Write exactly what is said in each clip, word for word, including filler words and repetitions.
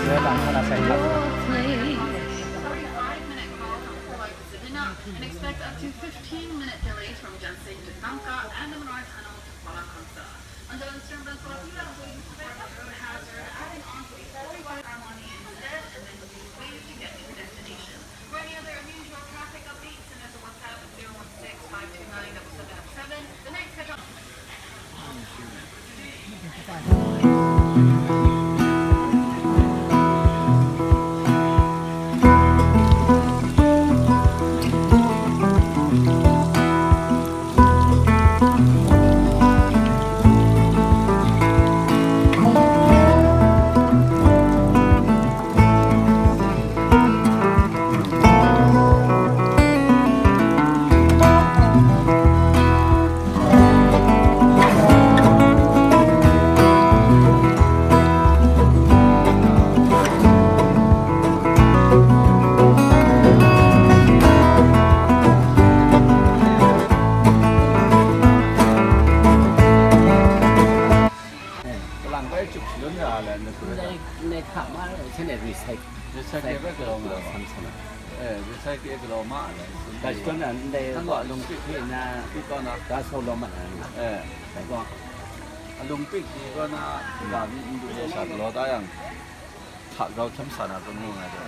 An expect up to fifteen minute delays from Jansing to Nangka and the Manoy Tunnel to Kuala Kangsar. Under the disturbance, road hazard adding on to the forty-five harmony in the left and then you wave to get to your destination. For any other unusual traffic updates, send us a WhatsApp at zero one six five two nine double seven double seven. The next schedule Kalang bai chup shalun ya ai, ndai, ndai hka ma, hte ne recycle, recycle bai galaw ma, san san a. Eh, recycle galaw ma ai. Dai shadawn na ndai, nang gaw alung pik hpe na, pik gaw na, da sau lawm mat na ni. Eh, dai gaw, alung pik hpe gaw na, ga mi n du le sha galaw da yang, hka grau hkyam sa na, kanu nga de.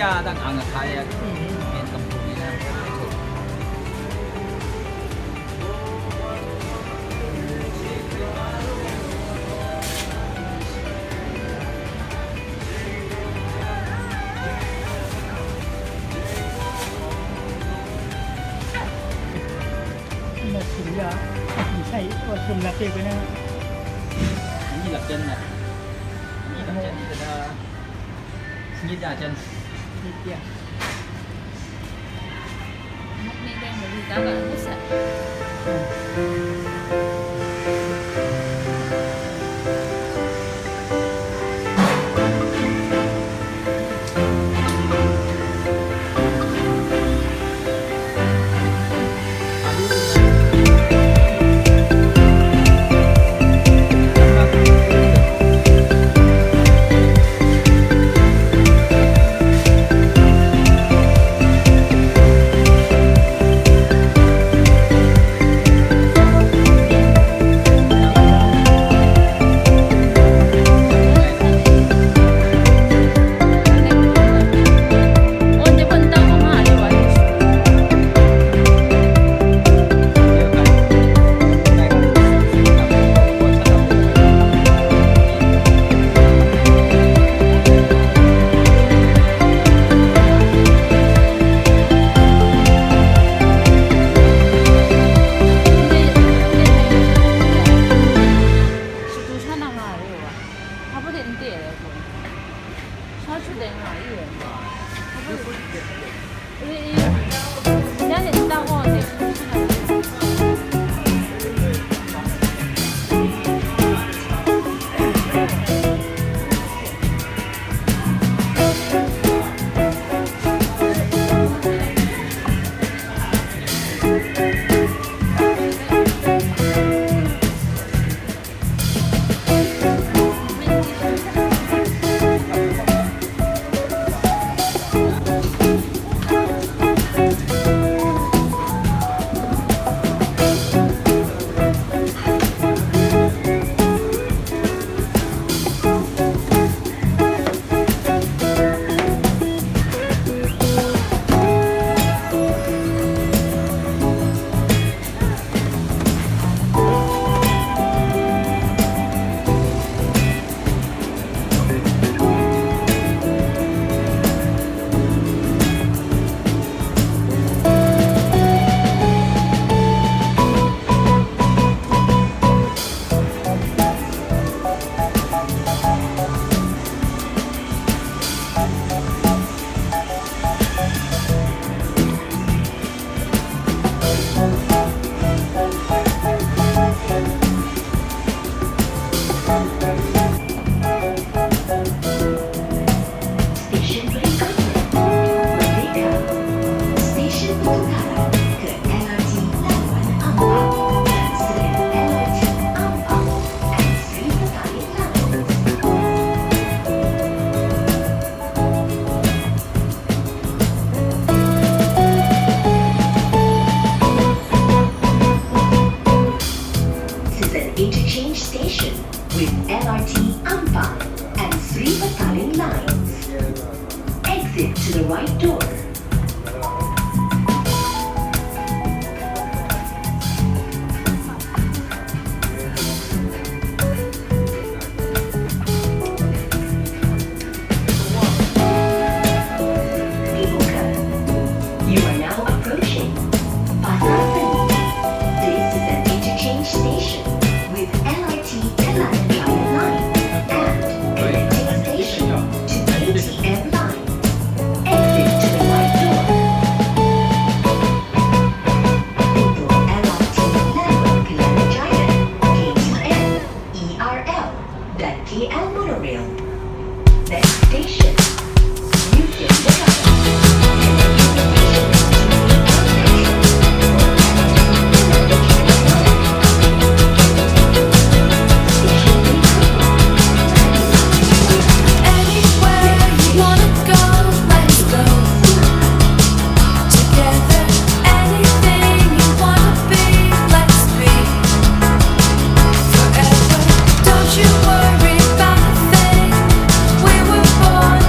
Ya, dan ang na kaya. Yan kampung ni na. Masih ya, masih, oh, belum lapis kena. Ini lapian na. Ini lapian ni kada. Sengit dah jan. Sengit ya. Mak ni dang bagi tak ada pusat. Station berikutnya, Merdeka. Station bertujuan ke L R T Labuan Ampang dan Seri L R T Ampang and Sri Petaling Labuan. This is an interchange station with L R T Ampang and Sri Petaling lines. Exit to the right door. You are now approaching Pasar Seni. This is an interchange station with L R T L R T line and connecting station to K T M line. Exit to the right door. Untuk L R T Labuan Kelana Jaya, K T M, E R L, dan K L Monorail. Next station, Museum Jakarta. Anywhere you wanna go, let's go. Together, anything you wanna be, let's be. Forever, don't you worry about a thing. We were born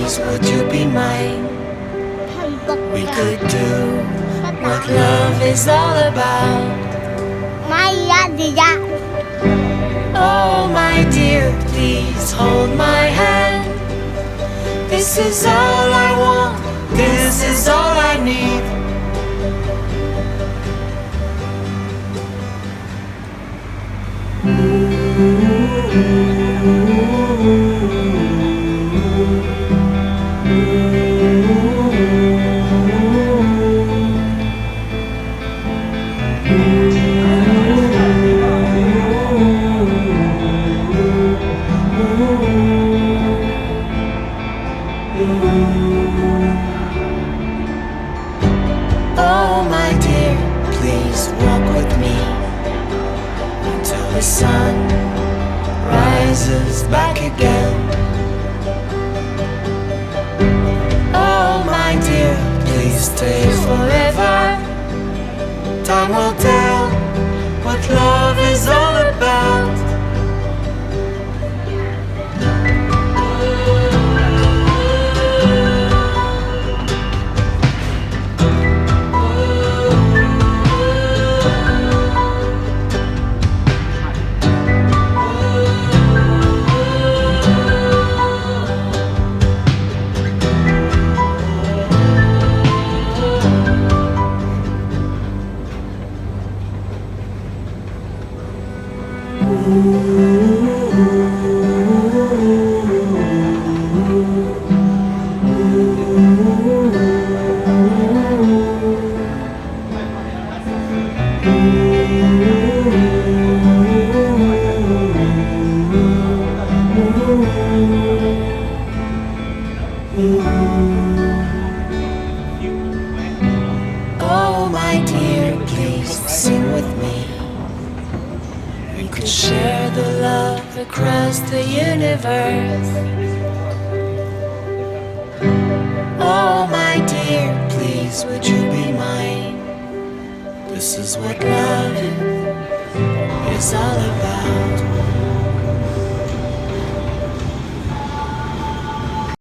Would you be mine? We could do what love is all about. Maya dia. Oh, my dear, please hold my hand. This is all I want. This is all I need. Oh, my dear, please walk with me until the sun rises back again. Oh, my dear, please stay forever. Time will tell what love is all about. Oh, my dear, please sing with me. We could share the love across the universe. Oh, my dear, please would you be mine? This is what love is all about.